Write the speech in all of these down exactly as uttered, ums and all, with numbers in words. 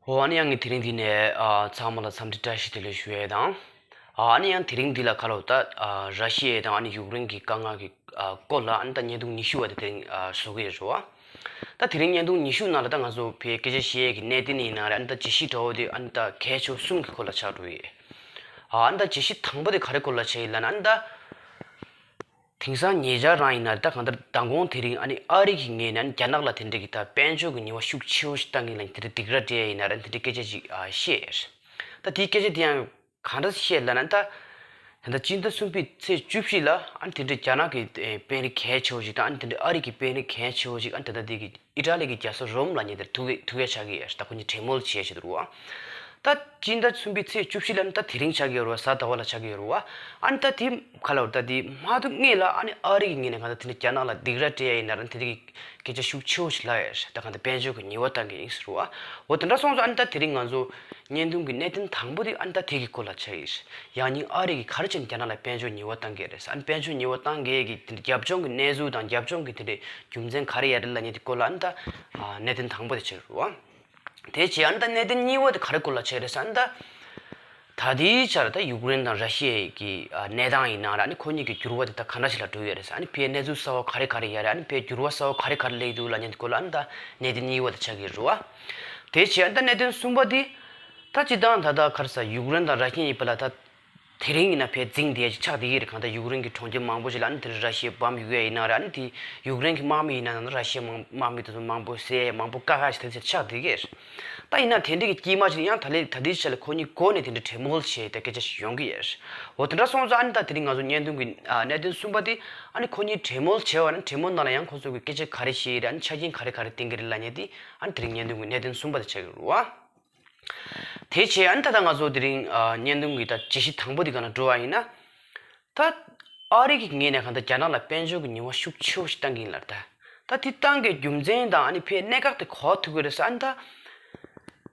ཨོ། ཨ་ནི་ཡང་ངས་དེ་རིང་འདི་ནས་ཨ་ཚང་མ་ལ་འཚམས་འདྲི་བཀྲ་ཤིས་བདེ་ལེགས་ཞུ་ཡས་དང་། ཨ་ཨ་ནི་ཡང་དེ་རིང་འདི་ལ་ཁ་ལོ་ད་ཨ་ར་ཤི་ཡ་དང་ཨ་ནི་ཡུཀ་རེན་གྱི་དཀའ་ངལ་གྱི་ཨ་སྐོར་ལ་ཨ་ནི་ད་བརྙན་ཐུང་ཉི་ཤུ་བ་དེ་དེ་རིང་ཨ་བཟོ་གི་ཡོད་རེད་བ། ད་དེ་རིང་བརྙན་ཐུང་ཉི་ཤུ་ནང་ལ་ད་ང་ཚོ་ཕའི་སྐད་ཆ་བཤད་ཡས་ཀྱི་གནད་དོན་ཡིན་ན་རེད། ཨ་ནི་ད་བརྗོད་གཞི་འདྲ་བོ་དེ་ཨ་ནི་ད་གལ་ཆེ་བ་གསུམ་གྱི་སྐོར་ལ་ཆགས་འགྲོ་ཡས། ཨ་ནི་ད་བརྗོད་གཞི་དང་པོ་དེ་ག་རེ་སྐོར་ལ་ཆགས་ཡིན་ལབ་ན་ཨ་ནི་ད། དེང་སང་ཉེ་ཆར་རང་ཡིན་ན་ད་གང་ལྟར་མདང་དགོང་དེ་རིང་ཨ་ནི་ཨ་རི་གི་ངོས་ནས་ཨ་ནི་རྒྱ་ནག་ལ་དེ་འདྲ་གི་ད་དཔལ་འབྱོར་གྱི་ཉེས་པ་ཤུགས་ཆེ་བོ་ཞིག་བཏང་གི་ཡིན་ལབ་དེ་འདྲ་སྡིགས་ར་སྤྲད་ཡ་ཡིན་ན་ར་དེ་འདྲ་སྐད་ཆ་ཅིག་ཨ་བཤད། ད་དེའི་སྐད་ཆ་དེ་ཡང་གང་འདྲ་བཤད་ལབ་ན་ད། ད་ལྟ་སྤྱི་ཟླ་གསུམ་པའི་ཚེས་བཅུ་བཞི་ལ་ཨ་ནི་དེ་འདྲ་རྒྱ་ནག་གི་ཨེ་དཔོན་རིགས་གལ་ཆེ་བོ་ཞིག་དང་ཨ་ནི་དེ་འདྲ་ཨ་རི་གི་དཔོན་རིགས་གལ་ཆེ་བོ་ཞིག་ཨ་ནི་ད་ལྟ་དེ་གི་ཨི་ཊ་ལི་གི་རྒྱལ་ས་རོམ་ལབ་མཁན་དེར་ཐུག་གི་ཐུག་ཡ་ཆགས་ཀྱི་ཡོད་རེད། ད་ཁོ་གཉིས་གྲོས་མོལ་བྱེད་བཞིན་འདུག་རེད་བ། ད་སྤྱི་ཟླ་གསུམ་པའི་ཚེས་བཅུ་བཞི་ལ་ནི་ད་དེ་རིང་ཆགས་ཀྱི་ཡོད་རེད་བ། གཟའ་ཟླ་བ་ལ་ཆགས་ཀྱི་ཡོད་རེད་བ། ཨ་ནི་ད་དེ་ག་ལ་རེད། ད་དེ་མ་ཐུག་སྔོན་ལ་ཨ་ནི་ཨ་རི་གི་ངོས་ནས་གང་ལྟར་དེ་འདྲ་རྒྱ་ནག་ལ་སྡིགས་ར་སྤྲད་ཡ་ཡིན་ན་ར་དེ་འདྲ་གི་སྐད་ཆ་ཤུགས་ཆེ་བོ་ཞིག་ལབ་ཡ་རེད། ད་གང་ལྟར་དཔལ་འབྱོར་གྱི་ཉེས་པ་བཏང་གི་ཡིན་ཟེར་བ། འོ་དེ་འདྲ་སོང་ཙང་ཨ་ནི་ད་དེ་རིང་ང་ཚོ་བརྙན་ཐུང་གི་གནད་དོན་དང་པོ་དེ་ཨ་ནི་ད་དེ་གི་སྐོར་ལ་ཆགས་ཡིན། ཡང་སྙིང་ཨ་རི་གིས་ག་རེ་བྱས་ནས་རྒྱ་ནག་ལ་དཔལ་འབྱོར་ཉེས་པ་བཏང་གི་རེད། ཨ་ནི་དཔལ་འབྱོར་ཉེས་པ་བཏང་གི་གི་དེ་འདྲ་རྒྱབ་ལྗོངས་ཀྱི་གནས་ཚུལ་དང་རྒྱབ་ལྗོངས་ཀྱི་དེ་འདྲའི་རྒྱུ་མཚན་ག་རེ་ཡོད་རེད་ལབ་མཁན་དེ་སྐོར་ལ་ཨ་ནི་ད་ཨ་གནད་དོན་དང་པོ་དེ་ཆགས་རེད་བ། དེ་བྱས་ཨ་ནི་ད་གནད་དོན་གཉིས་པ་དེ་ག་རེ་སྐོར་ལ་ཆགས་རེད་ཟེར་ན་ད། ད་ལྟའི་ཆར་ད་ཡུཀ་རེན་དང་ར་ཤི་ཡའི་གི་ཨ་གནས་སྟངས་ཡིན་ན་ར་ཨ་ནི་ཁོ་གཉིས་ཀྱི་འགྱུར་བ་དེ་ད་ག་འདྲ་ཞིག་ལ་འགྲོ་ཡོད་རེད་ཟེར། ཨ་ནི་ཕའི་གནས་ཚུལ་གསར་བ་ག་རེ་ག་རེ་ཡོད་རེད། ཨ་ནི་ཕའི་འགྱུར་བ་གསར་བ་ག་རེ་ག་རེ་སླེབས་འདུག་ལབ་མཁན་དེ་སྐོར་ལ་ཨ་ནི་ད་གནད་དོན་གཉིས་པ་དེ་ཆགས་ཀྱི་རེད་བ། དེ་བྱས་ཨ་ནི་ད་གནད་དོན་གསུམ་པ་དེ། ད་སྤྱིར་བཏང་ད་ལྟ་ག་རེ་ཟེར་ཡུཀ་རེན་དང་ར་ཤི་ཡའི་བར་ལ་ད། དེ་རིང་ཡིན་ན་ཕར་འཛིང་བསྡད་ཡ་ཅིག་ཆགས་བསྡད་ཀྱི་རེད། གང་ལྟར་ཡུཀ་རེན་གྱི་གྲོང་ཁྱེར་མང་པོ་ཞིག་ལ་ཨ་ནི་དེ་ར་ཤི་ཡས་བམ་གཡུག་ཡ་ཡིན་ན་ར་ཨ་ནི་དེ་ཡུཀ་རེན་གྱི་དམག་མི་ཡིན་ན་ཡང་ན་ར་ཤི་ཡའི་དམག་དམག་མི་དེ་ཚོ་མང་པོ་བསད་ཡ་མང་པོ་དཀའ་ཁག་ཞིག་དེ་ཚོ་ཆགས་བསྡད་ཀྱི་རེད། ད་ཡིན་ན་དེ་འདྲ་གི་དཀྱིལ་མ་ཅིག་ཡང་ད་ལས་ད་ལྟའི་ཆ་ལ་ཁོ་གཉིས་སྒོ་ནས་དེ་འདྲ་གྲོས་མོལ་བྱས་ཏེ་སྐད་ཆ་ཞིག་ཡོང་གི་ཡོད་རེད། འོ་དེ་འདྲ་སོང་ཙང་ཨ་ནི་ད་དེ་རིང་ང་ཚོ་བརྙན་ཐུང་གི་ཨ་གནད་དོན་གསུམ་པ་དེ་ཨ་ནི་ཁོ་གཉིས་གྲོས་མོལ་བྱས་པ་ན་གྲོས་མོལ་ནང་ལ་ཡང་ཁོ་ཚོ་གི་སྐད་ཆ་ག་རེ་བཤད་ཡོད་རེད། ཨ་ནི་ཆ་རྐྱེན་ག་རེ་ག་རེ་བཏིང་གི་རེད་ལབ་མཁན་དེ་ཨ་ནི་དེ་རིང་བརྙན་ཐུང་གི་གནད་དོན་གསུམ་པ་དེ་ཆགས་ཀྱི་རེད་བ། དེ་བྱས་ཨ་ནི་ད་ལྟ་ང་ཚོ་དེ་རིང་ཨ་བརྙན་ཐུང་གི་ད་བརྗོད་གཞི་དང་པོ་དེ་ག་ན་འགྲོ་བ་ཡིན་ན། ད་ཨ་རི་གི་ངོས་ནས་གང་ལྟར་རྒྱ་ནག་ལ་དཔལ་འབྱོར་གྱི་ཉེས་པ་ཤུགས་ཆེ་བོ་ཞིག་བཏང་གི་ཡིན་ལབ་ད། ད་དེ་བཏང་གི་རྒྱུ་མཚན་དང་ཨ་ནི་ཕའི་གནད་འགག་དེ་ག་པར་ཐུག་གི་རེད་ཟེར་ཨ་ནི་ད།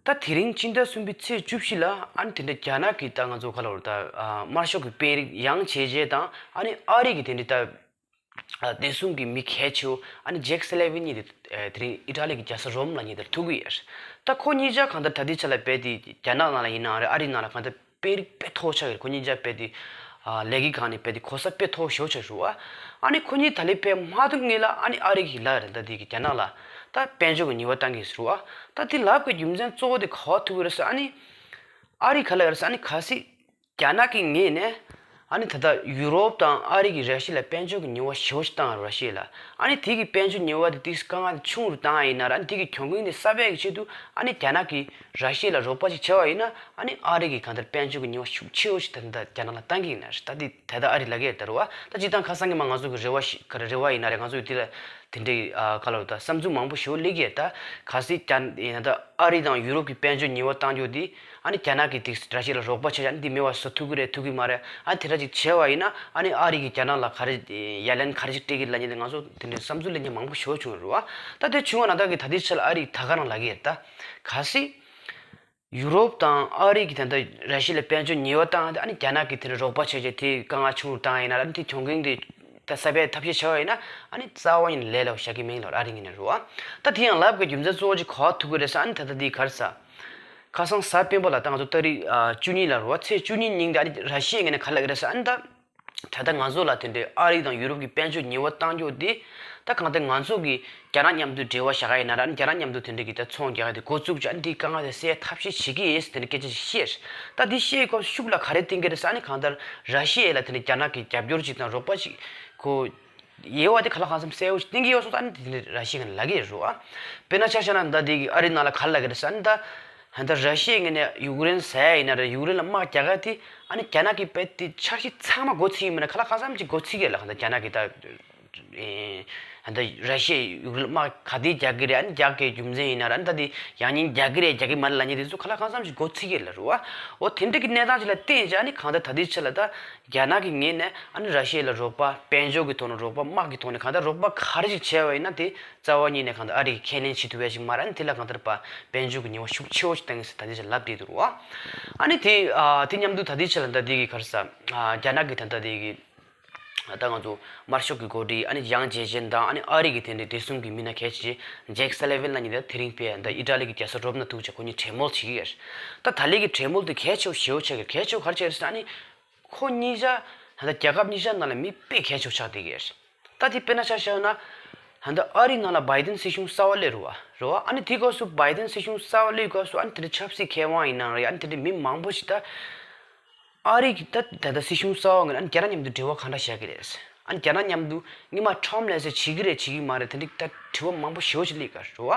ད་དེ་རིང་སྤྱི་ཟླ་གསུམ་པའི་ཚེས་བཅུ་བཞི་ལ་ཨ་ནི་དེ་འདྲ་རྒྱ་ནག་གི་ད་ང་ཚོ་ག་ལ་བར་ད་ཨ་དམར་ཤོག་གི་དཔོན་རིགས་ཡང་བྱས་རྗེས་དང་ཨ་ནི་ཨ་རི་གི་དེ་འདྲ་ད། ཨ་བདེ་སྲུང་གི་མི་གལ་ཆེ་བོ་ཨ་ནི་ཇེག་སེ་ལེ་ཝི་གཉིས་དེ་ཨ་དེ་རིང་ཨི་ཊ་ལི་གི་རྒྱལ་ས་རོམ་ལབ་མཁན་དེར་ཐུག་གི་ཡོད་རེད། ད་ཁོ་གཉིས་ཆ་གང་ལྟར་ད་ལྟའི་ཆ་ལ་རྦད་དེ་རྒྱ་ནག་ནང་ལ་ཡིན་ནའང་རེད། ཨ་རི་ནང་ལ་གང་ལྟར་དཔོན་རིགས་དཔེ་མཐོ་ཆགས་ཡོད་རེད། ཁོ་གཉིས་ཆ་རྦད་དེ་ཨ་ལས་ཀའི་སྒང་ནས་རྦད་དེ་གོ་ས་དཔེ་མཐོ་ཤོས་ཆགས་རེད་བ། ཨ་ནི་ཁོ་གཉིས་ད་ལྟའི་ཕར་མ་ཐུག་སྔོན་ལ་ཨ་ནི་ཨ་རི་གིས་ལབ་ཡོད་རེད། ད་དེ་གི་རྒྱ་ནག་ལ་ད་དཔལ་འབྱོར་གྱི་ཉེས་པ་བཏང་གི་ཟེར་བ། ད་དེ་ལབ་དགོས་རྒྱུ་མཚན་གཙོ་བོ་དེ་ག་པར་ཐུག་གི་རེད་ཟེར་ཨ་ནི། ཨ་རི་ག་ལ་ཡོད་རེད་ཟེར་ཨ་ནི་གལ་སྲིད། རྒྱ་ནག་གི་ངོས་ནས་ཨ་ནི་ད་ལྟ་ཡུ་རོབ་དང་ཨ་རི་གིས་ར་ཤི་ཡ་ལ་དཔལ་འབྱོར་གྱི་ཉེས་པ་ཞེ་པོ་ཞིག་བཏང་ཡོད་རེད། ར་ཤི་ཡ་ལ་ཨ་ནི་དེ་གི་དཔལ་འབྱོར་ཉེས་པ་དེ་ཏོག་ཙམ་དཀའ་ངལ་ཆུང་རུ་བཏང་ཡ་ཡིན་ན་ར་ཨ་ནི་དེ་གི་གྱོང་གུན་དེ་གསབ་ཡ་གི་ཆེད་དུ་ཨ་ནི་རྒྱ་ནག་གིས་ར་ཤི་ཡ་ལ་རོགས་པ་ཞིག་བྱས་པ་ཡིན་ན་ཨ་ནི་ཨ་རི་གིས་གང་ལྟར་དཔལ་འབྱོར་གྱི་ཉེས་པ་ཤུགས་ཆེ་བོ་ཞིག་ད་ལྟ་རྒྱ་ནག་ལ་བཏང་གི་ཡིན་ན་རེད། ད་དེ་ད་ལྟ་ཨ་རི་ལབ་ཀྱི་ཡོད་རེད་ད་རེད་བ། ད་སྤྱིར་བཏང་ཁ་སང་གི་མ་ང་ཚོ་གི་རེ་བ་ཞིག་ག་རེ་རེ་བ་ཡིན་ན་རེད། ང་ཚོ་གི་དེ་ལ་དེ་འདྲའི་ཨ་ག་ལ་ད་བསམ་ཚུལ་མང་པོ་ཞེ་པོ་སླེབས་ཀྱི་ཡོད། ད་གལ་སྲིད་རྒྱ་ཡིན་ན་ད་ཨ་རི་དང་ཡུ་རོབ་ཀྱི་དཔལ་འབྱོར་ཉེས་པ་བཏང་རྒྱུ་དེ། ཨ་ནི་རྒྱ་ནག་གིས་དེ་ར་ཤི་ཡ་ལ་རོགས་པ་བྱས་ཨ་ནི་དེ་མེད་པ་བཟོ་ཐུབ་ཀྱི་རེད་ཐུབ་ཀྱི་མ་རེད། ཨ་ནི་དེ་འདྲ་ཅིག་བྱས་པ་ཡིན་ན་ཨ་ནི་ཨ་རི་གིས་རྒྱ་ནག་ལ་ག་རེ་ཡ་ལན་ག་རེ་ཅིག་སྤྲད་ཀྱི་ལབ་མཁན་དེ་ང་ཚོ་དེ་འདྲའི་བསམ་ཚུལ་གླེང་མཁན་མང་པོ་ཞེ་པོ་བྱུང་ཡོད་རེད་བ། ད་དེ་བྱུང་བ་ན་ད་གི་ད་ལྟའི་ཆ་ལ་ཨ་རི་ད་ག་རང་ལབ་ཀྱི་ཡོད་རེད། ད་གལ་སྲིད་ཡུ་རོབ་དང་ཨ་རི་གིས་ད་ལྟ་ར་ཤི་ཡ་ལ་དཔལ་འབྱོར་ཉེས་པ་བཏང་སྟེ་ཨ་ནི་རྒྱ་ནག་གིས་དེ་འདྲ་རོགས་པ་བྱས་བྱས་དེ་དཀའ་ངལ་ཆུང་རུ་བཏང་ཡིན་ན་ཨ་ནི་དེ་གྱོང་གུན་དེ་ད་གསབ་པའི་ཐབས་ཤེས་བྱས་པ་ཡིན་ན་ཨ་ནི་རྩ་བ་ཉིད་ནས་ལས་སླ་པོ་ཞིག་མིན་ལབ་ཨ་རི་ངོས་ནས་རེད་བ། ད་དེ་ཡང་ལབ་དགོས་རྒྱུ་མཚན་གཙོ་བོ་ཅིག་ག་པར་ཐུག་གི་རེད་ཟེར་ཨ་ནི་ད་ལྟ་དེ་ག་རེ་ཟེར། ཁ་སང་གཟའ་སྤེན་པ་ལ་ད་ང་ཚོ་ཏ་རིག་ཨ་བཅུ་གཉིས་ལ་རེད་བ། ཚེས་བཅུ་གཉིས་ཉིན་དེ་ཨ་ནི་ར་ཤི་ཡའི་ངོས་ནས་ག་རེ་ལབ་ཀྱི་རེད་ཟེར་ཨ་ནི་ད། ད་ལྟ་ང་ཚོ་ལ་དེ་འདྲའི་ཨ་རི་དང་ཡུ་རོབ་ཀྱི་དཔལ་འབྱོར་ཉེས་པ་བཏང་རྒྱུ་དེ། ད་གང་ལྟར་ང་ཚོ་གིས་རྒྱ་ནག་མཉམ་དུ་འབྲེལ་བ་བཞག་ག་ཡིན་ན་ར་ཨ་ནི་རྒྱ་ནག་མཉམ་དུ་དེ་འདྲའི་གི་ད་ཚོང་རྒྱག་ག་དེ་འགོ་བཙུགས་བྱས་ཨ་ནི་དེའི་དཀའ་ངལ་དེ་སེལ་ཐབས་ཤེས་བྱེད་ཀྱི་ཡིན་ཟེར་དེ་འདྲའི་སྐད་ཆ་ཞིག་བཤད། ད་འདི་བཤད་སྐབས་ཤུགས་ལ་ག་རེ་བཏིང་གི་རེད་ཟེར་ཨ་ནི་གང་ལྟར་ར་ཤི་ཡ་ལ་དེ་འདྲའི་རྒྱ་ནག་གིས་རྒྱབ་སྐྱོར་ཅིག་དང་རོགས་པ་ཅིག་གོ། ཡོད་པ་དེ་ཁ་ལ་གང་འཚམ་གསལ་པོ་ཞིག་བསྟན་གྱི་ཡོད་སོང་ཙང་ཨ་ནི་དེ་འདྲ་ར་ཤི་ཡ་ངོས་ནས་ལབ་ཀྱི་ཡོད་རེད་བ། དཔེར་ན་ཆ་བཞག་ན་ད་དེ་གི་ཨ་རི་ནང་ལ་ག་རེ་ལབ་ཀྱི་རེད་ཟེར་ཨ་ནི་ད། ད་ལྟ་ར་ཤི་ཡའི་ངོས་ནས་ཡུཀ་རེན་ཟ་ཡ་ཡིན་ན་རེད། ཡུཀ་རེན་ལ་དམག་རྒྱག་ག་དེ་ཨ་ནི་རྒྱ་ནག་གིས་རྦད་དེ་འཆར་གཞི་ཚང་མ་སྒོ་ཕྱེ་གི་མིན་ན་ཁ་ལ་གང་འཚམ་ཅིག་སྒོ་ཕྱེ་གི་ལ་གང་ལྟར་རྒྱ་ནག་གིས་ད། ཨེ། ད་ལྟ་ར་ཤི་ཡས་ཡུཀ་རེན་ལ་དམག་ག་དེ་རྒྱག་གི་རེད། ཨ་ནི་རྒྱག་གི་རྒྱུ་མཚན་ཡིན་ན་ར་ཨ་ནི་ད་དེ་ཡང་སྙིང་རྒྱག་གི་རེད་རྒྱག་གི་མ་རེད་ལབ་མཁན་དེ་ཚོ་ཁ་ལ་གང་འཚམ་ཅིག་སྒོ་ཕྱེ་གི་ལ་རེད་བ། འོ་དེ་འདྲ་གི་གནས་སྟངས་ཅིག་ལ་བརྟེན་བྱས་ཨ་ནི་གང་ལྟར་ད་ལྟའི་ཆ་ལ་ད། རྒྱ་ནག་གི་ངོས་ནས་ཨ་ནི་ར་ཤི་ཡ་ལ་རོགས་པ་དཔལ་འབྱོར་གྱི་ཐོག་ནས་རོགས་པ་དམག་གི་ཐོག་ནས་གང་ལྟར་རོགས་པ་ག་རེ་ཞིག་བྱས་པ་ཡིན་ན་དེ་རྩ་བ་ཉིད་ནས་གང་ལྟར་ཨ་རི་གིས་ཁས་ལེན་བྱེད་ཐུབ་ཡ་ཞིག་མ་རེད། ཨ་ནི་དེ་ལ་གང་ལྟར་པ་དཔལ་འབྱོར་གྱི་ཉེས་པ་ཤུགས་ཆེ་བོ་ཞིག་བཏང་གི་ཟེར་ད་ལྟའི་ཆ་ལ་ལབ་བསྡད་འདུག་རེད་བ། ཨ་ནི་དེ་ཨ་དེ་མཉམ་དུ་ད་ལྟའི་ཆ་ལ་ད་དེ་གི་ག་རེ་ཟེར་ཨ་རྒྱ་ནག་གི་ད་ལྟ་དེ་གི་ ད་ང་ཚོ་དམར་ཤོག་གི་འགོ་ཁྲིད་ཨ་ནི་ཡང་ཇེ་ཅན་དང་ཨ་ནི་ཨ་རི་གི་དེ་འདྲའི་བདེ་སྲུང་གི་མི་སྣ་གལ་ཆེ་ཇེག་སལ་ལི་ཝན་ལབ་མཁན་དེ་དེ་རིང་ཕེབས། ད་ཨི་ཊ་ལི་གི་རྒྱལ་ས་རོམ་ན་ཐུག་བྱས་ཁོ་གཉིས་གྲོས་མོལ་བྱེད་ཀྱི་ཡོད། ད་ད་ལན་གྱི་གྲོས་མོལ་དེ་གལ་ཆེ་བོ་ཞེ་པོ་ཆགས་ཀྱི་རེད། གལ་ཆེ་བོ་ག་རེ་ཆགས་ཀྱི་རེད་ཟེར་ན། ཨ་ནི་ཁོ་གཉིས་ཆ་ད་ལྟ་རྒྱལ་ཁབ་གཉིས་ཆ་ནང་ལ་མི་དཔེ་གལ་ཆེ་བོ་ཆགས་བསྡད་ཀྱི་ཡོད། ད་དེ་དཔེར་ན་ཆ་བཞག་ན། ད་ལྟ་ཨ་རི་ནང་ལ་བྷའི་ཏིན་སྲིད་གཞུང་གསར་པ་སླེབས་རེད་བ། རེད་བ། ཨ་ནི་དེའི་སྐབས་སུ་བྷའི་ཏིན་སྲིད་གཞུང་གསར་པ་སླེབས་སྐབས་སུ་ཨ་ནི་དེ་འདྲ་ཆབ་སྲིད་མཁས་དབང་ཡིན་ནའང་རེད། ཨ་ནི་དེ་འདྲ་མི་མང་པོ་ཞིག་ད་ཨ་རི་གི་ད་ད་ལྟ་སྲིད་གཞུང་གསར་པ་ངོས་ནས་ཨ་ནི་རྒྱ་ནག་མཉམ་དུ་འབྲེལ་བ་གང་འདྲ་བཞག་གི་རེད། ཨ་ནི་རྒྱ་ནག་མཉམ་དུ་སྔོན་མ་ཁྲོམ་ལས་སེ་བྱེད་ཀྱི་རེད་བྱེད་ཀྱི་མ་རེད་དེ་འདྲ་ད་དྲི་བ་མང་པོ་ཞེ་པོ་ཞིག་སླེབས་ཀྱི་རེད་བ།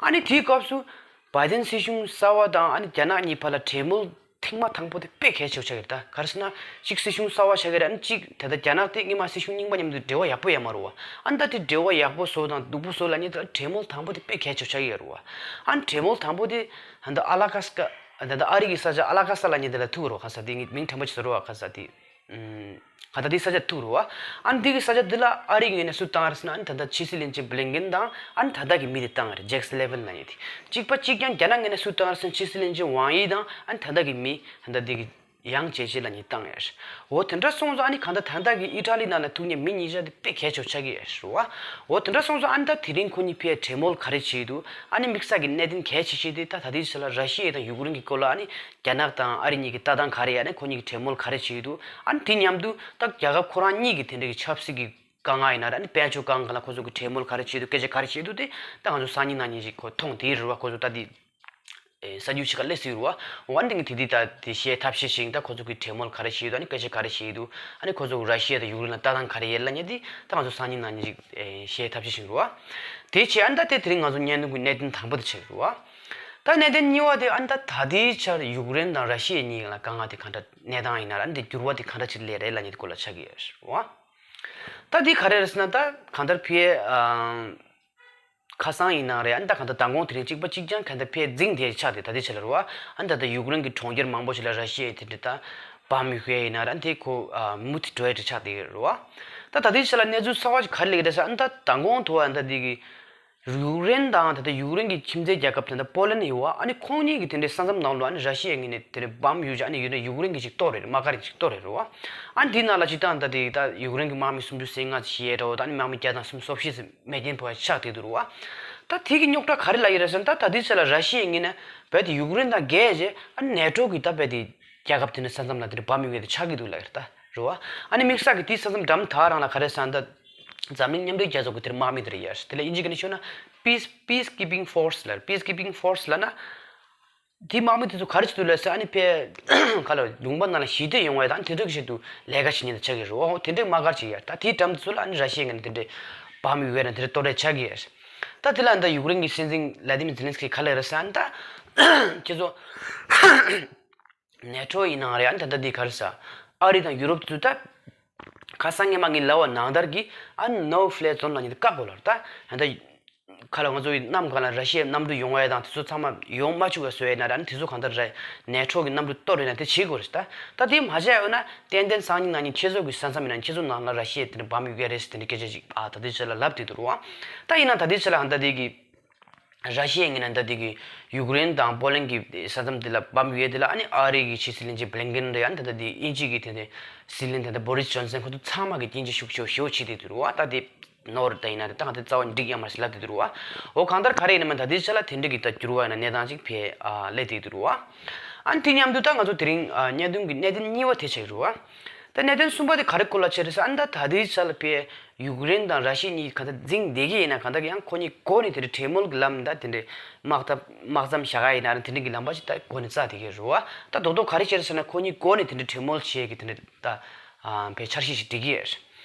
ཨ་ནི་དེའི་སྐབས་སུ་བྷའི་ཏིན་སྲིད་གཞུང་གསར་པ་དང་ཨ་ནི་རྒྱ་ནག་གཉིས་བར་ལ་གྲོས་མོལ་ཐེངས་མ་དང་པོ་དེ་དཔེ་གལ་ཆེ་བོ་ཆགས་ཀྱི་རེད། ད་ག་རེ་ཟེར་ན་གཅིག་སྲིད་གཞུང་གསར་པ་ཆགས་ཀྱི་རེད། ཨ་ནི་གཅིག་ད་ལྟ་རྒྱ་ནག་དེ་སྔོན་མ་སྲིད་གཞུང་རྙིང་པ་མཉམ་དུ་འབྲེལ་བ་ཡག་པོ་ཡོད་མ་རེད་བ། ཨ་ནི་ད་དེ་འབྲེལ་བ་ཡག་པོ་བཟོ་དང་སྡུག་པོ་བཟོ་ལབ་མཁན་དེ་ལ་གྲོས་མོལ་དང་པོ་དེ་དཔེ་གལ་ཆེ་བོ་ཆགས་ཀྱི་ཡོད་རེད་བ། ཨ་ནི་གྲོས་མོལ་དང་པོ་དེ་ད་ལྟ་ཨ་ལ་ཀ་སི་ཀ་ད་ལྟ་ཨ་རི་གི་ས་ཆ་ཨ་ལ་ཀ་སི་ཀ་ལབ་མཁན་དེ་ལ་ཐུག་རེད་བ། ག་ས་དེ་ངས་མིང་དྲན་པ་ཅིག་བཟོ་རེད་བ། ག་ས་དེ་ཨུམ། ག་ད་དེ་ས་ཆ་ཐུག་རེད་བ། ཨ་ནི་དེ་གི་ས་ཆ་དེ་ལ་ཨ་རི་ངོས་ནས་སུ་བཏང་རེད་ཟེར་ན། ཨ་ནི་ད་ལྟ་ཕྱི་སྲིད་བློན་ཆེན་བྷི་ལིན་ཀེན་དང་ཨ་ནི་ད་ལྟ་གི་མི་དེ་བཏང་རེད། ཇེག་སུ་ལི་ཝན་ལབ་མཁན་དེ། གཅིག་པ་གཅིག་རྐྱང་རྒྱ་ནག་ངོས་ནས་སུ་བཏང་རེད་ཟེར་ན་ཕྱི་སྲིད་བློན་ཆེན་ཝང་ཡི་དང་ཨ་ནི་ད་ལྟ་གི་མི་ད་ལྟ་དེ་གི་ཡང་ཇེ་ཅེ་ལབ་མཁན་བཏང་ཡོད། འོ་དེ་འདྲ་སོང་ཙང་ཨ་ནི་གང་ལྟར་ད་ལྟ་གི་ཨི་ཊ་ལི་ནང་ལ་ཐུག་མཁན་མི་གཉིས་ཆ་དེ་དཔེ་གལ་ཆེ་བོ་ཆགས་ཀྱི་ཡོད་རེད་བ། འོ་དེ་འདྲ་སོང་ཙང་ཨ་ནི་ད་དེ་རིང་ཁོ་གཉིས་ཕེབས་གྲོས་མོལ་ག་རེ་བྱས་འདུག་ཨ་ནི་དམིགས་བསལ་གྱི་གནད་དོན་གལ་ཆེ་ཤོས་དེ་ད་ད་ལྟའི་ཆ་ལ་ར་ཤི་ཡ་དང་ཡུཀ་རེན་གྱི་སྐོར་ལ་ཨ་ནི་རྒྱ་ནག་དང་ཨ་རི་གཉིས་ཀྱི་ལྟ་སྟངས་ག་རེ་ཡིན། ཨ་ནི་ཁོ་གཉིས་ཀྱི་གྲོས་མོལ་ག་རེ་བྱས་འདུག་ཨ་ནི་དེ་མཉམ་དུ་ད་རྒྱལ་ཁབ་ཁོ་རང་གཉིས་ཀྱི་དེ་འདྲ་གི་ཆབ་སྲིད་ཀྱི་དཀའ་ངལ་ཡིན་ན་ར། ཨ་ནི་དཔལ་འབྱོར་དཀའ་ངལ་ལ་ཁོ་ཚོ་གི་གྲོས་མོལ་ག་རེ་བྱས་འདུག་སྐད་ཆ་ག་རེ་བྱས་འདུག་དེ་ད་ང་ཚོ་སང་ཉིན་གནངས་ཉིན་ཅིག་ཁོ་མཐོང་དེ་རེད་བ། ཁོ་ཚོ་ད་དེ་ཨེ་གསར་འགྱུར་ཞིག་ག་སླེབས་སྲིད་རེད་བ། འོ་ཨ་ནི་དེ་གི་དེ་ད་དེ་བཤད་ཐབས་ཤེས་ཤིག་ད་ཁོ་ཚོ་གི་གྲོས་མོལ་ག་རེ་བྱས་འདུག་ཨ་ནི་སྐད་ཆ་ག་རེ་བྱས་འདུག་ཨ་ནི་ཁོ་ཚོ་ར་ཤི་ཡ་དང་ཡུཀ་རེན་ལ་ལྟ་སྟངས་ག་རེ་ཡོད་ལབ་མཁན་དེ་ད་ང་ཚོ་སང་ཉིན་གནངས་ཉིན་ཅིག་ཨེ་བཤད་ཐབས་ཤེས་ཤིག་རེད་བ། དེ་བྱས་ཨ་ནི་ད་དེ་དེ་རིང་ང་ཚོ་བརྙན་ཐུང་གི་གནད་དོན་དང་པོ་དེ་ཆགས་རེད་བ། ད་གནད་དོན་གཉིས་པ་དེ་ཨ་ནི་ད་ད་ལྟའི་ཆར་ཡུཀ་རེན་དང་ར་ཤི་ཡ་གཉིས་ལ་དཀའ་ངལ་དེ་ག་འདྲ་གནས་སྟངས་ཡིན་ན་ར། ཨ་ནི་དེ་འགྱུར་བ་དེ་ག་འདྲ་ཅིག་སླེབས་རེད་ལབ་མཁན་དེ་སྐོར་ལ་ཆགས་ཀྱི་ཡོད་རེད་བ། ད་འདི་ག་རེ་རེད་ཟེར་ན། ད་གང་ལྟར་ཕ་གི་ཨ་ཁ་སང་ཡིན་ན་རེད། ཨ་ནི་ད་གང་ལྟར་མདང་དགོང་དེ་རིང་གཅིག་པ་གཅིག་རྐྱང་གང་ལྟར་ཕ་གི་རྫིང་དེ་ཆགས་ཏེ་ད་ལྟའི་ཆ་ལ་རེད་བ། ཨ་ནི་ད་ལྟ་ཡུཀ་རེན་གྱི་གྲོང་ཁྱེར་མང་པོ་ཞིག་ལ་ར་ཤི་ཡས་དེ་འདྲ་ད་བམ་གཡུག་ཡས་ཡིན་ན་རེད། ཨ་ནི་དེ་ཁོ་ཨ་མུ་མཐུད་འགྲོ་ཡས་དེ་ཆགས་བསྡད་ཡོད་རེད་བ། ད་ད་ལྟའི་ཆ་ལ་གནས་ཚུལ་གསར་བ་ཞིག་ག་རེ་སླེབས་ཀྱི་རེད་ཟེར་ན། ཨ་ནི་ད་མདང་དགོང་དུ་བ་ཨ་ནི་ད་འདི་གི་ཡུཀ་རེན་དང་ད་ལྟ་ཡུཀ་རེན་གྱི་ཁྱིམ་མཚེས་རྒྱལ་ཁབ་དེ་འདྲ་པོ་ལན་ཡོད་བ། ཨ་ནི་ཁོང་གཉིས་ཀྱི་དེ་འདྲའི་ས་མཚམས་ནང་ལ་ཨ་ནི་ར་ཤི་ཡའི་ངོས་ནས་དེ་འདྲའི་བམ་གཡུག་བྱས། ཨ་ནི་ཡུཀ་རེན་ཡུཀ་རེན་གྱིས་ཅིག་གཏོར་རེད། དམག་སྒར་གྱིས་ཅིག་གཏོར་རེད་རེད་བ། ཨ་ནི་དེའི་ནང་ལ་ཅིག་ད་ད་དེ་ད་ཡུཀ་རེན་གྱི་དམག་མི་སུམ་ཅུ་སོ་ལྔ་ཞིག་ཡོད་རེད་བ། ད་ཨ་ནི་དམག་མི་བརྒྱ་དང་སུམ་ཅུ་སོ་བཞི་ཙམ་མེ་སྐྱོན་ཕོག་ཡ་ཆགས་བསྡད་འདུག་རེད་བ། ད་དེ་གི་རྙོག་དྲ་ག་རེ་ལ་ཡོད་རེད་ཟེར་ན། ད་ད་ལྟའི་ཆ་ལ་ར་ཤི་ཡའི་ངོས་ནས་རྦད་དེ་ཡུཀ་རེན་དང་རྒྱལ་རྗེས་ཨ་ནི་ནེ་ཊོ་གི་ད་རྦད་དེ་རྒྱལ་ཁབ་དེ་འདྲའི་ས་མཚམས་ལ་དེ་འདྲ་བམ་གཡུག་ཡས་དེ་ཆགས་ཀྱི་འདུག་ལབ་ཡོད་རེད་ད། རེད་བ། ཨ་ནི་དམིགས་བསལ་གྱི་དེའི་ས་མཚམས་འགྲམ་དེ་རང་ལ་ག་རེ་ཟེར་ན། ད་འཛམ་གླིང་མཉམ་འབྲེལ་རྒྱལ་ཚོགས་ཀྱི་དེར་དམག་མི་དེ་འདྲ་ཡོད་རེད། དེ་ལ་དབྱིན་ཇི་སྐད་ནས་ཤོད་ན་Peace Peacekeeping Force ལབ། Peacekeeping Force ལབ་ན། དེའི་དམག་མི་དེ་ཚོ་ག་རེ་བྱེད་འདུག་ལབ་ཟེར། ཨ་ནི་ཕ་གི་ག་ལ་ལུང་པ་ནང་ལ་ཞི་བདེ་ཡོང་བ་དང་དེ་འདྲ་གི་ཆེད་དུ་ལས་ཀ་བྱེད་མཁན་དེ་ཆགས་ཀྱི་རེད་བ། དེ་འདྲའི་དམག་སྒར་ཅིག་ཡོད་རེད། ད་དེའི་འགྲམ་དེ་ཚོ་ལ་ཨ་ནི་ར་ཤི་ཡའི་ངོས་ནས་དེ་འདྲའི་བམ་གཡུག་ཡས་དང་དེ་འདྲ་གཏོར་ཡས་ཆགས་ཀྱི་ཡོད་རེད། ད་དེ་ལ་ཨ་ནི་ད་ཡུཀ་རེན་གྱི་སྲིད་འཛིན་བླ་ཏི་མིར་ཛེ་ལན་སི་ཀི་ག་ལབ་རེད་ཟེར་ན། ད་ཁྱེད་ཚོ་ནེ་ཊོ་ཡིན་ནའང་རེད། ཨ་ནི་ད་ལྟ་འདི་ག་རེ་ཟ། ཨ་རི་དང་ཡུ་རོབ་དེ་ཚོ་ད་ཁ་སང་ཉི་མ་ངས་ལབ་པ་ནང་ལྟར་གྱི་ཨ་ནི་No Fly Zone ལབ་མཁན་དེ་བཀག་དགོས་ལབ་རེད། ད་ད་ལྟ་ག་ལ་ང་ཚོ་ཡི་གནམ་གང་ལ་ར་ཤི་ཡའི་གནམ་གྲུ་ཡོང་བ་དང་དེ་ཚོ་ཚང་མ་ཡོང་མ་བཅུག་པ་བཟོ་ཡས་ན་ར། ཨ་ནི་དེ་ཚོ་གང་ལྟར་ར་ནེ་ཊོ་གི་གནམ་གྲུ་གཏོར་ཡས་ན་དེ་བྱེད་དགོས་རེད། ད་ད་དེ་མ་བྱས་ཡོད་ན་ཏན་ཏན་སང་ཉིན་གནངས་ཉིན་ཁྱེད་ཚོ་གི་ས་མཚམས་ཡིན་ན་ཁྱེད་ཚོ་ནང་ལ་ར་ཤི་ཡས་དེ་འདྲ་བམ་གཡུག་ཡས་རེད་ཟེར་དེ་འདྲ་སྐད་ཆ་ཅིག་ཨ་ད་ལྟའི་ཆ་ལ་ལབ་བསྡད་འདུག་རེད་བ། ད་ཡིན་ན་ད་ལྟའི་ཆ་ལ་ཨ་ནི་ད་དེ་གི་ར་ཤི་ཡའི་ངོས་ནས་ད་འདི་གི་ཡུཀ་རེན་དང་པོ་ལན་གྱི་ས་མཚམས་འདི་ལ་བམ་ཡོད་དེ་ལ། ཨ་ནི་ཨ་རི་གི་ཕྱི་སྲིད་བློན་ཆེན་བྷི་ལིན་ཀེན་རེད། ཨ་ནི་ད་ལྟ་འདི་དབྱིན་ཇི་གི་དེ་འདྲ་སྲིད་བློན་ད་ལྟ་བྷོ་རིས་ཇོན་སན། ཁོ་ཚོ་ཚང་མ་གི་སྐྱོན་བརྗོད་ཤུགས་ཆེ་ཤོས་ཆེ་བསྡད་འདུག་རེད་བ། ད་དེ་ནོར་ད་ཡིན་ན་རེད། ད་ང་ཚོ་རྩ་བ་ནས་འགྲིག་ཡ་མ་རེད་ཟེར་ལབ་བསྡད་འདུག་རེད་བ། འོ་གང་ལྟར་ག་རེ་ཡིན་ན་མིན་ད་ལྟའི་ཆ་ལ་དེ་འདྲ་གི་ད་འགྱུར་བ་ཡིན་ན་གནས་སྟངས་ཅིག་ཕེ་ཨ་སླེབས་བསྡད་འདུག་རེད་བ། ཨ་ནི་དེ་མཉམ་དུ་ད་ང་ཚོ་དེ་རིང་ཨ་བརྙན་ཐུང་གི་གནད་དོན་གཉིས་པ་དེ་ཆགས་ཀྱི་རེད་བ། ད་གནད་དོན་གསུམ་པ་དེ་ག་རེ་སྐོར་ལ་བྱས་རེད་ཟེར། ཨ་ནི་ད་ད་ལྟའི་ཆ་ལ་ཕེ་ཡུཀ་རེན་དང་ར་ཤི་ཡ་གཉིས་གང་ལྟར་འཛིང་བསྡད་ཀྱི་ཡིན་ན། གང་ལྟར་ཡང་ཁོ་གཉིས་འགོ་ནས་དེ་འདྲའི་གྲོས་མོལ་གྱི་ལམ་ད་དེ་འདྲའི་དམག་འཐབ་དམག་མཚམས་བཞག་ག་ཡིན་ན་ར་དེ་འདྲ་གི་ལམ་པ་ཞིག་ད་འགོ་ནས་བཙགས་བསྡད་ཀྱི་རེད་བ། ད་རྡོག་རྡོག་ག་རེ་བྱས་རེད་ཟེར་ན། ཁོ་གཉིས་འགོ་ནས་དེ་འདྲའི་གྲོས་མོལ་བྱེད་ཀྱི་དེ་འདྲ་ད་ཨ་ཕེ་འཆར་གཞི་ཞིག་སྒྲིག་གི་ཡོད།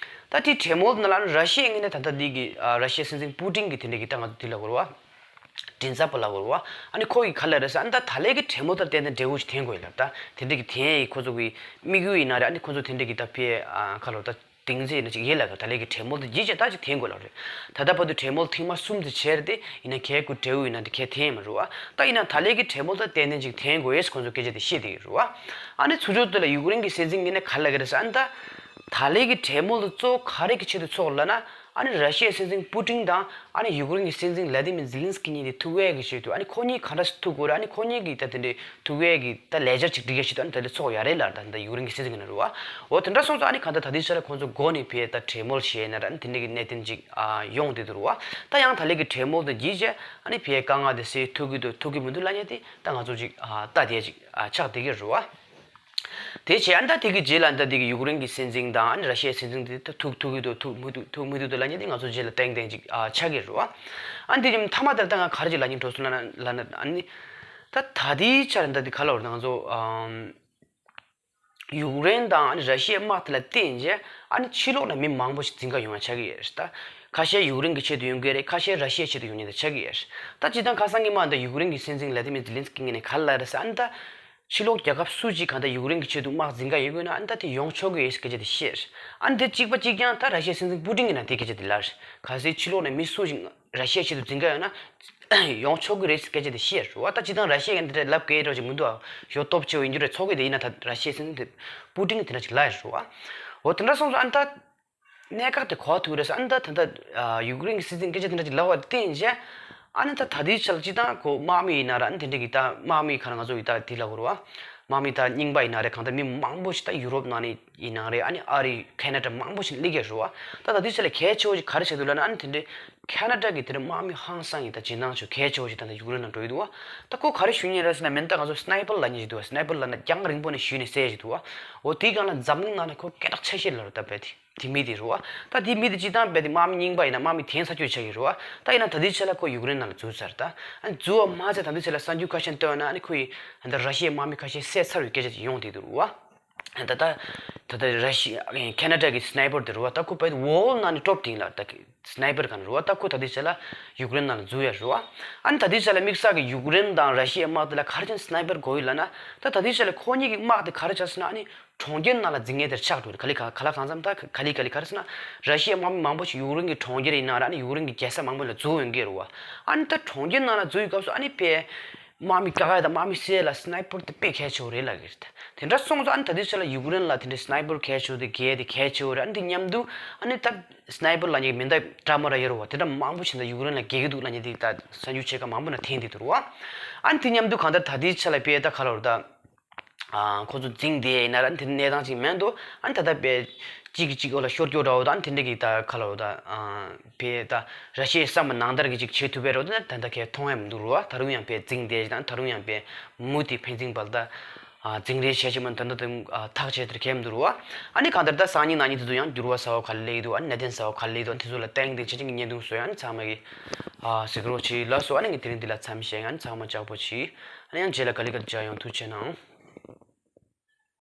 ད་དེ་གྲོས་མོལ་ནང་ལ་ར་ཤི་ཡའི་ངོས་ནས་ད་ལྟ་འདི་གི་ཨ་ར་ཤི་ཡའི་སྲིད་འཛིན་པུ་ཏིན་གྱི་དེ་འདྲ་གི་ད་ང་ཚོ་དེ་ལ་གོ་རེད་བ། མགྲིན་ཚབ་པ་ལ་གོ་རེད་བ། ཨ་ནི་ཁོ་གིས་ག་ལབ་རེད་ཟེར། ཨ་ནི་ད་ད་ལན་གྱི་གྲོས་མོལ་ད་ཏན་ཏན་འབྲས་བུ་ཞིག་ཐོན་དགོས་ཡོད་ལབ། ད་དེ་འདྲ་གི་ཐོན་ཡས་ཁོ་ཚོ་གི་དམིགས་ཡུལ་ཡིན་ན་རེད། ཨ་ནི་ཁོ་ཚོ་དེ་འདྲ་གི་ད་ཕེ་ཨ་ག་ལབ་ད། གཏིང་ཟབ་ཡིན་ན་ཅིག་ཡིན་ལབ་ཀྱི། ད་ལན་གྱི་གྲོས་མོལ་དེ་ཡིན་ཅིག་ད་ཅིག་ཐོན་དགོས་ལབ་རེད། ད་ལྟ་བར་དུ་གྲོས་མོལ་ཐེངས་མ་གསུམ་དེ་བྱས་རེད་དེ། ཡིན་ན་གལ་སྐུ་འབྲས་བུ་ཡིན་ན་དེ་གལ་ཐོན་ཡོད་མ་རེད་བ། ད་ཡིན་ན་ད་ལན་གྱི་གྲོས་མོལ་ད་ཏན་ཏན་ཅིག་ཐོན་དགོས་ཡས་ཁོང་ཚོ་སྐད་ཆ་དེ་བཤད་བསྡད་ཀྱི་རེད་བ། ཨ་ནི་ཚུར་ཕྱོགས་དེ་ལ་ཡུཀ་རེན་གྱི་སྲིད་འཛིན་ངོས་ནས་ག་ལབ་ཀྱི་རེད་ཟེར། ཨ་ནི་ད་ད་ལན་གྱི་གྲོས་མོལ་དེ་གཙོ་བོ་ག་རེ་གི་ཆེད་དུ་ཚོགས་ལབ་ན། ཨ་ནི་ར་ཤི་ཡའི་སྲིད་འཛིན་པུ་ཏིན་དང་ཨ་ནི་ཡུཀ་རེན་གྱི་སྲིད་འཛིན་ལ་ཏི་མིར་ཛི་ལིན་སི་ཀི་གཉིས་དེ་ཐུག་ཡས་ཀྱི་ཆེད་དུ། ཨ་ནི་ཁོ་གཉིས་ག་འདྲ་སེ་ཐུག་དགོས་རེད། ཨ་ནི་ཁོ་གཉིས་ཀྱིས་ད་དེ་འདྲའི་ཐུག་ཡས་ཀྱི་ད་ལས་འཆར་ཅིག་སྒྲིག་ཡས་ཆེད་དུ། ཨ་ནི་ད་ལྟ་ཚོགས་ཡ་རེད་ལབ། ད་ད་ཡུཀ་རེན་གྱི་སྲིད་འཛིན་གྱིས་ན་རེད་བ། འོ་དེ་འདྲ་སོང་ཙང་ཨ་ནི་གང་ལྟར་ད་ལྟའི་ཆ་ལ་ཁོང་ཚོ་སྒོ་ནས་ཕར་ད་གྲོས་མོལ་བྱས་ན་ར། ཨ་ནི་དེ་འདྲའི་གི་གནད་དོན་ཅིག་ཨ་ཡོང་བསྡད་འདུག་རེད་བ། ད་ཡང་ད་ལན་གྱི་གྲོས་མོལ་དང་རྗེས་བྱས་ཨ་ནི་ཕར་དཀའ་ངལ་དེ་སེལ་ཐུབ་ཀྱི་འདུག་ཐུབ་ཀྱི་མི་འདུག་ལབ་མཁན་དེ་ད་ང་ཚོ་ཅིག་ཨ་ལྟ་བསྡད་ཅིག་ཨ་ཆགས་བསྡད་ཀྱི་རེད་བ། དེ་བྱས་ཨ་ནི་ད་དེ་གི་རྗེས་ལ་ཨ་ནི་ད་དེ་གི་ཡུཀ་རེན་གྱི་སྲིད་འཛིན་དང་ཨ་ནི་ར་ཤི་ཡའི་སྲིད་འཛིན་དེ་ད་ཐུག་ཐུག་གི་འདུག་ཐུག་མི་འདུག་ཐུག་མི་འདུག་ད་ལབ་མཁན་དེ་ང་ཚོ་རྗེས་ལ་ཏན་ཏན་ཅིག་ཨ་ཆགས་ཀྱི་རེད་བ། ཨ་ནི་དེ་མཐའ་མ་དེར་ད་ང་ག་རེ་ཅིག་ལབ་སྙིང་འདོད་སོང་ལབ་ན་ལབ་ན། ཨ་ནི་ད་ད་ལྟའི་ཆར་ད་དེ་ག་ལབ་དགོས་རེད། ད་ང་ཚོ་ཨམ། ཡུཀ་རེན་དང་ཨ་ནི་ར་ཤི་ཡའི་དམག་དེ་ལ་བརྟེན་བྱས་ཨ་ནི་ཕྱི་ལོགས་ནས་མི་མང་པོ་ཞིག་འཛིང་ག་ཡོང་ཡ་ཆགས་ཀྱི་ཡོད་རེད། ད་ཁ་ཤས་ཡུཀ་རེན་གྱི་ཆེད་དུ་ཡོང་གི་རེད། ཁ་ཤས་ར་ཤི་ཡའི་ཆེད་དུ་ཡོང་མཁན་དེ་ཆགས་ཀྱི་ཡོད་རེད། ད་སྤྱིར་བཏང་ཁ་སང་གི་མ་ད་ཡུཀ་རེན་གྱི་སྲིད་འཛིན་ལ་ཏི་མིར་ཛི་ལིན་སི་ཀི་ངོས་ནས་ག་རེ་ལབ་རེད་ཟེར། ཨ་ནི་ད་ཕྱི་ལོགས་རྒྱལ་ཁབ་སུ་གཅིག་གང་ལྟར་ཡུཀ་རེན་གྱི་ཆེད་དུ་དམག་འཛིང་ག་ཡོང་དགོས་ན་ཨ་ནི་ད་དེ་ཡོང་ཆོག་གི་ཡོད་ཟེར་སྐད་ཆ་དེ་བཤད་རེད། ཨ་ནི་དེ་གཅིག་པ་གཅིག་རྐྱང་ད་ར་ཤི་ཡའི་སྲིད་འཛིན་པུ་ཏིན་གྱིས་ན་དེ་སྐད་ཆ་དེ་ལབ་རེད། གལ་སྲིད་ཕྱི་ལོགས་ནས་མི་སུ་ཞིག་ར་ཤི་ཡའི་ཆེད་དུ་འཛིང་ག་ཡོང་ན་ཡོང་ཆོག་གི་རེད་ཟེར་སྐད་ཆ་དེ་བཤད་རེད་བ། ད་སྤྱིར་བཏང་ར་ཤི་ཡ་གིས་འདི་འདྲ་ལབ་དགོས་འདྲ་ཅིག་མི་འདུག་ཨ། ཞོ་སྟོབས་ཆེ་བོ་ཡིན་རྒྱུ་རེད། ཚོགས་ཀྱི་དེ་ཡིན་ན་ད་ར་ཤི་ཡའི་སྲིད་འཛིན་དེ་པུ་ཏིན་གྱིས་དེ་འདྲ་ཅིག་ལབ་ཡོད་རེད་བ། འོ་དེ་འདྲ་སོང་ཙང་ཨ་ནི་ད་གནད་འགག་དེ་ག་པར་ཐུག་རེད་ཟེར། ཨ་ནི་ད་ད་ལྟ་ཡུཀ་རེན་གྱི་སྲིད་འཛིན་སྐད་ཆ་དེ་འདྲ་ཅིག་ལབ་པར་བརྟེན་བྱས་ཨ་ནི་ད་ད་ལྟའི་ཆར་སྤྱིར་བཏང་ཁོ་དམག་མི་ཡིན་ན་ར། ཨ་ནི་དེ་འདྲ་གི་ད་དམག་མི་ག་རེ་ང་ཚོ་གི་ད་དེ་ལབ་དགོས་རེད་བ། དམག་མི་ད་རྙིང་པ་ཡིན་ན་རེད། གང་ལྟར་མི་མང་པོ་ཞིག་ད་ཡུ་རོབ་ནང་ནས་ཡིན་ན་རེད། ཨ་ནི་ཨ་རི་ཁེ་ན་ཌ་མང་པོ་ཞིག་སླེབས་ཀྱི་རེད་བ། ད་ད་ལྟའི་ཆར་ལ་གལ་ཆེ་བོ་ཞིག་ག་རེ་ཆགས་འདུག་ལབ་ན། ཨ་ནི་དེ་འདྲའི་ཁེ་ན་ཌ་གི་དེ་འདྲའི་དམག་མི་ཧང་སང་གི་ད་འཇོན་ཐང་ཆེ་བོ་གལ་ཆེ་བོ་ཞིག་ད་ལྟ་ཡུཀ་རེན་ནང་འགྲོ་གི་འདུག་བ། ད་ཁོ་ག་རེ་ཞུ་མཁན་རེད་ཟེར་ན། མིན་ད་ང་ཚོ་སི་ནའི་པར་ལབ་མཁན་ཞིག་འདུག་བ། སི་ནའི་པར་ལབ་ན་རྒྱང་རིང་པོ་ནས་གཞུས་ནས་བསད་ཡས་ཞིག་འདུག་བ། འོ་དེའི་སྒང་ལ་འཛམ་གླིང་ནང་ནས་ཁོ་སྐད་གྲགས་ཆེ་ཤོས་ལབ་རེད། ད་རྦད་དེ་དེ་མི་དེ་རེད་བ། ད་དེ་མི་དེ་སྤྱིར་བཏང་རྦད་དེ་དམག་མི་རྙིང་པ་ཡིན་ན་དམག་མི་དེང་སང་ཆོས་ཆགས་ཀྱི་རེད་བ། ད་ཡིན་ན་ད་ལྟའི་ཆ་ལ་ཁོ་ཡུཀ་རེན་ནང་ལ་འཛུལ་ཚར། ད་ཨ་ནི་འཛུལ་བ་མ་ཚད་ད་ལྟའི་ཆ་ལ་གསར་འགྱུར་ཁ་ཤས་བཏོན་ན་ཨ་ནི་ཁོ་ཡི་ད་ར་ཤི་ཡའི་དམག་མི་ཁ་ཤས་བསད་ཚར་བའི་སྐད་ཆ་ཅིག་ཡོང་བསྡད་འདུག་རེད་བ། ད་ལྟ་ད་ལྟ་ར་ཤི་ཁེ་ན་ཌ་གི་སི་ནའི་པར་དེ་རེད་བ། ད་ཁོ་རྦད་དེ་ཝོལ་ནང་ནས་ཊོབ་ཊེན་ལ་ད་སི་ནའི་པར་ག་ན་རེད་བ། ད་ཁོ་ད་ལྟའི་ཆ་ལ་ཡུཀ་རེན་ནང་ལ་འཛུལ་ཡ་རེད་བ། ཨ་ནི་ད་ལྟའི་ཆ་ལ་དམིགས་བསལ་གྱི་ཡུཀ་རེན་དང་ར་ཤི་ཡའི་དམག་དེ་ལ་ག་རེ་བྱས་ནས་སི་ནའི་པར་དགོས་ཡོད་ལབ་ན། ད་ད་ལྟའི་ཆ་ལ་ཁོ་གཉིས་ཀྱི་དམག་དེ་ག་རེ་བྱས་ཟེར་ན། ཨ་ནི་གྲོང་ཁྱེར་ནང་ལ་འཛིང་མཁན་དེར་ཆགས་འགྲོ་རེད། ག་ལེ་ག་ག་ལ་གང་འཚམ་ད་ག་ལེ་ག་ལེ་ག་རེ་ཟེར་ན། ར་ཤི་ཡའི་དམག་མི་མང་པོ་ཞིག་ཡུཀ་རེན་གྱི་གྲོང་ཁྱེར་ཡིན་ན་ར། ཨ་ནི་ཡུཀ་རེན་གྱི་རྒྱལ་ས་མང་པོ་ལ་འཛུལ་ཡོང་གི་རེད་བ། ཨ་ནི་ད་གྲོང་ཁྱེར་ནང་ལ་འཛུལ་བའི་སྐབས་སུ་ཨ་ནི་དཔེ་དམག་མི་བཀག་ཡ་དང་དམག་མི་བསད་ཡ་ལ་སི་ནའི་པར་དེ་དཔེ་གལ་ཆེ་བོ་རེད་ལབ་ཀྱི་རེད། དེ་འདྲ་སོང་ཙང་ཨ་ནི་ད་ལྟའི་ཆ་ལ་ཡུཀ་རེན་ལ་དེ་འདྲའི་སི་ནའི་པར་གལ་ཆེ་བོ་དེ་རྒྱལ་དེ་གལ་ཆེ་བོ་རེད། ཨ་ནི་དེ་མཉམ་དུ་ཨ་ནི་ད་སི་ནའི་པར་ལབ་མཁན་གྱི་མེ་མདའ་འདྲ་མི་འདྲ་ཡོད་རེད་བ། དེ་འདྲ་མང་པོ་ཞིག་ད་ཡུཀ་རེན་ལ་རྒྱག་གི་འདུག་ལབ་མཁན་དེ་ད་གསར་འགྱུར་ཆེ་ཁག་མང་པོ་ནང་ཐོན་བསྡད་འདུག་རེད་བ། ཨ་ནི་དེ་མཉམ་དུ་གང་ལྟར་ད་ལྟའི་ཆ་ལ་དཔེ་ད་ག་ལབ་དགོས་རེད་ད། ཨ་ཁོ་ཚོ་འཛིང་བསྡད་ཡིན་ན་ར་དེ་གནས་སྟངས་ཅིག་མེད་འདུག་ཨ་ནི་ད་ལྟ་དཔེ་གཅིག་གིས་གཅིག་འོག་ལ་ཤོར་སྐྱོར་འདྲ་བོ་དང་དེ་འདྲ་གི་ད་ག་ལབ་དགོས་རེད་ད། ཨ་དཔེ་ད་ར་ཤི་ཡའི་བསམ་པ་ནང་ལྟར་གྱི་ཅིག་བྱེད་ཐུབ་པའི་རོ་དེ་ད་ལྟ་གས་མཐོང་ཡ་མི་འདུག་རེད་བ། ད་རུང་ཡང་དཔེ་འཛིང་བསྡད་ཡིན་ད། ད་རུང་ཡང་དཔེ་མུ་མཐུད་ཕན་ཚུན་བར་ད་ཨ་འཛིང་རེས་བྱེད་བྱེད་མ་ད་ད་དུང་ཨ་ཐག་བཅད་དེར་གས་མི་འདུག་རེད་བ། ཨ་ནི་གང་ལྟར་ད་སང་ཉིན་གནངས་ཉིན་དེ་ཚོ་ཡང་འགྱུར་བ་གསར་བ་ག་ལེ་སླེབས་ཀྱི་འདུག་ཨ་ནི་གནད་དོན་གསར་བ་ག་ལེ་སླེབས་འདུག་ཨ་ནི་དེ་ཚོ་ལ་བརྟེན་ཏེ་ཆ་ཆེན་གྱི་བརྙན་ཐུང་བཟོ་ཡ། ཨ་ནི་ཚང་མ་གིས་ཨ་གཟིགས་རོགས་གྱིས་ལགས་སོ། ཨ་ནི་ངས་དེ་རིང་འདི་ལ་མཚམས་བཞག་ཡིན། ཨ་ནི་ཚང་མ་ལྕགས་པོ་གྱིས། ཨ་ནི་ཡང་རྗེས་ལ་ག་ལེ་ག་ལེ་མཇལ་ཡོང་། ཐུགས་རྗེ་གནང་།